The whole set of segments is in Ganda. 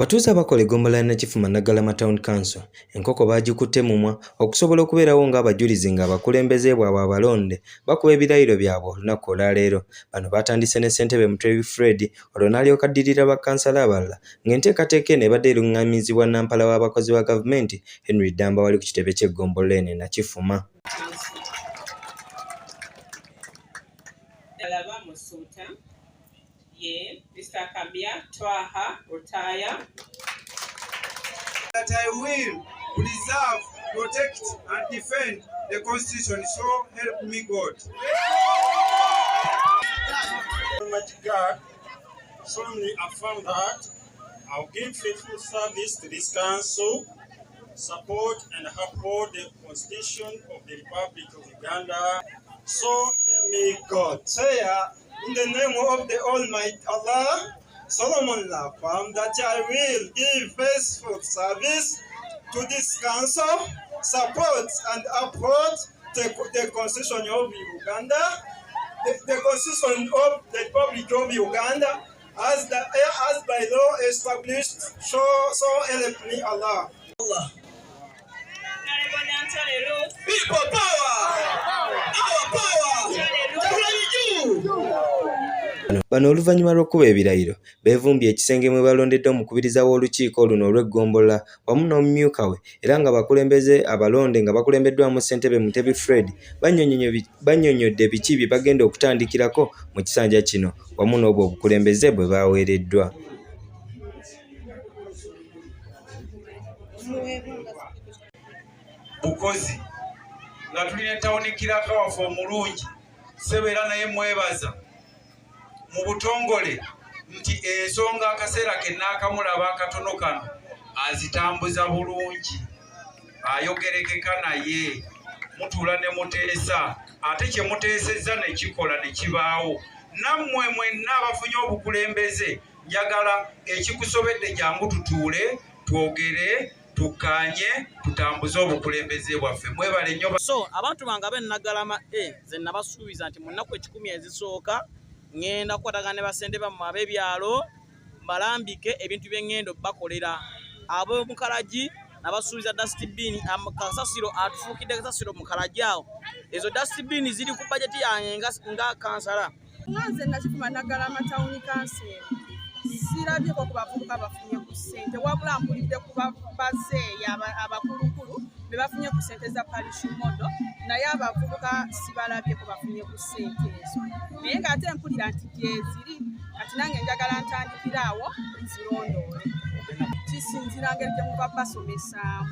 Abatuuze abakola eggombolola ya Nakifuma Naggalama Town Council enkoko baagikutte mumwa okusobola okubeerawo ng'abajulizi ng'abakulembeze bwabwe abalonde bakuba ebirayiro byabwe olunaku olwaleero. Bano baatandise ne ssentebe Mutebi Fred olwo n'alyoka addirira bakkansala abalala ng'enteekateeka eno ebadde erung'amizibwa Nampala w'abakozi ba gavumenti Henry Ddamba wali ku kitebe ky'eggombolola eno e Nakifuma. Ye Mr. Kamya Twaha Rutaya. That I will preserve, protect and defend the Constitution, so help me God. Almighty God, solemnly affirm that I will give faithful service to this council, support and uphold the Constitution of the Republic of Uganda. So help me God. Swear in the name of the Almighty Allah, Solomon affirm that I will give faithful service to this council, support and uphold the Constitution of Uganda, the Constitution of the Republic of Uganda, as by law established, so help me Allah. Allah. People power! Our power! Bano oluvannyuma lw'okukuba ebirayiro beevumbye ekisenge mwe balondedde omukubiriza w'olukiiko luno olw'eggombolola wamu n'omumyuka we era ng'abakulembeze abalonde nga bakulembeddwamu ssentebe Mutebi Fred bannyonnyodde biki bye bagenda okutandikirako mu kisanja kino wamu n'obwo obukulembeze bwe baweereddwa. Bukozi nga tulina tawuni kiraka waffe omulungi ssebo era naye mwebaza mu butongole nti ensonga akaseera ke naakamulaba akatono kano azitambuza bulungi, ayogerekeka naye mutuula ne muteesa ate kye muteesezza ne kikola ne kibaawo. Nammwe mwenna abafunye obukulembeze njagala ekikusobedde jangu tutuule twogere tukkaanye tutambuze obukulembeze bwaffe. Mwebale nnyo. So abantu bange ab'e Naggalama A nze nabasuubiza nti mu nnaku 10 ezisooka ŋŋenda kukwatagana ne bassentebe bammwe ab'ebyalo mbalambike ebintu bye ŋŋenda obbakolera. Ab'omukalagi nabasuubiza dustbin, kasasiro atufuukidde kasasiro mu Kalagi awo. Ezo dustbin ziri ku bajeti yange nga kansala. Nga nze Nakifuma Naggalama Town Council sirabyeko ku bavubuka bafunye ku ssente, wabula mpulidde ku bazeeyi abakulukulu be bafunye ku ssente za parish model, naye abavubuka sibalabyeko bafunye ku ssente ezo, naye ng'ate mpulira nti gyeziri. Kati nange njagala ntandikire awo nzirondoole, kisinziira ngeri gye muba basomesaamu.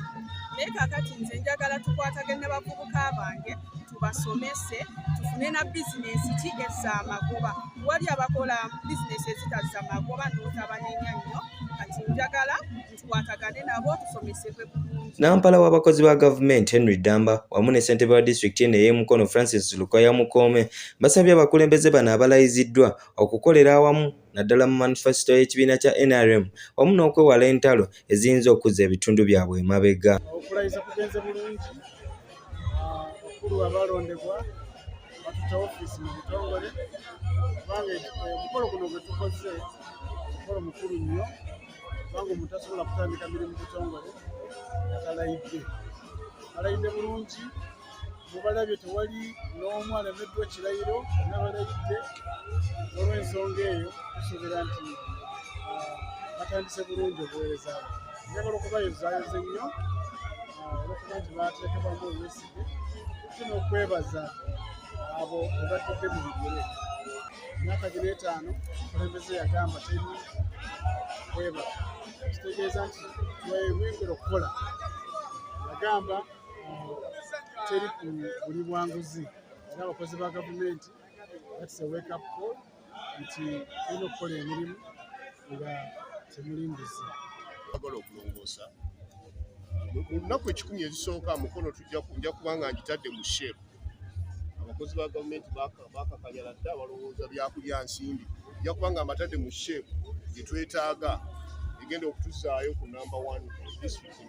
Naye kaakati nze njagala tukwatagane ne bavubuka bange tubasomese tufune na bizinensi ki ezza amagoba. Wali abakola bizinensi ezitazza magoba n'otabanenya nnyo, kati njagala tukwatagane nabo tusomesebwe bulungi. Nampala w'abakozi ba gavumenti Henry Ddamba wamu ne ssentebe wa disitulikiti eno ey'e Mukono Francis Lukoya Mukoome basabye abakulembeze bano abalayiziddwa okukolera awamu naddala mu manifesito y'ekibiina kya NRM wamu n'okwewala entalo eziyinza okuzza ebitundu byabwe emabega. Okulayiza kugenze bulungi, abakulu abalondebwa batutte ofiisi mu butongole, kubanga omukolo guno gwe tukoze mukolo mukulu nnyo, kubanga omuntu tasobola kutandika mirimu butongole atalayidde. Balayidde bulungi, mubalabye tewali n'omu alemeddwa ekirayiro, bonna balayidde. Olw'ensonga eyo tusuubira nti batandise bulungi obuweereza bwabwe. Njagala okubayozaayoza ennyo olw'okuba nti baateekebwamu obwesige, ate n'okwebaza abo be batudde mu bigere. Emyaka gino 5 omukulembeze yagamba teri kwebaka, kitegeeza nti tweyongera okukola. Yagamba teri buli bwanguzi, era abakozi ba gavumenti that's a wake up call nti tulina okukola emirimu nga temuli nguzi. Agala okulongoosa mu nnaku 10 ezisooka Mukono nja kuba nga ngitadde mu shape. Abakozi ba gavumenti bakakanyala dda, balowooza byakulya nsimbi. Nja kuba nga mbatadde mu shape gye twetaaga egenda okutuzaayo ku number 1 district.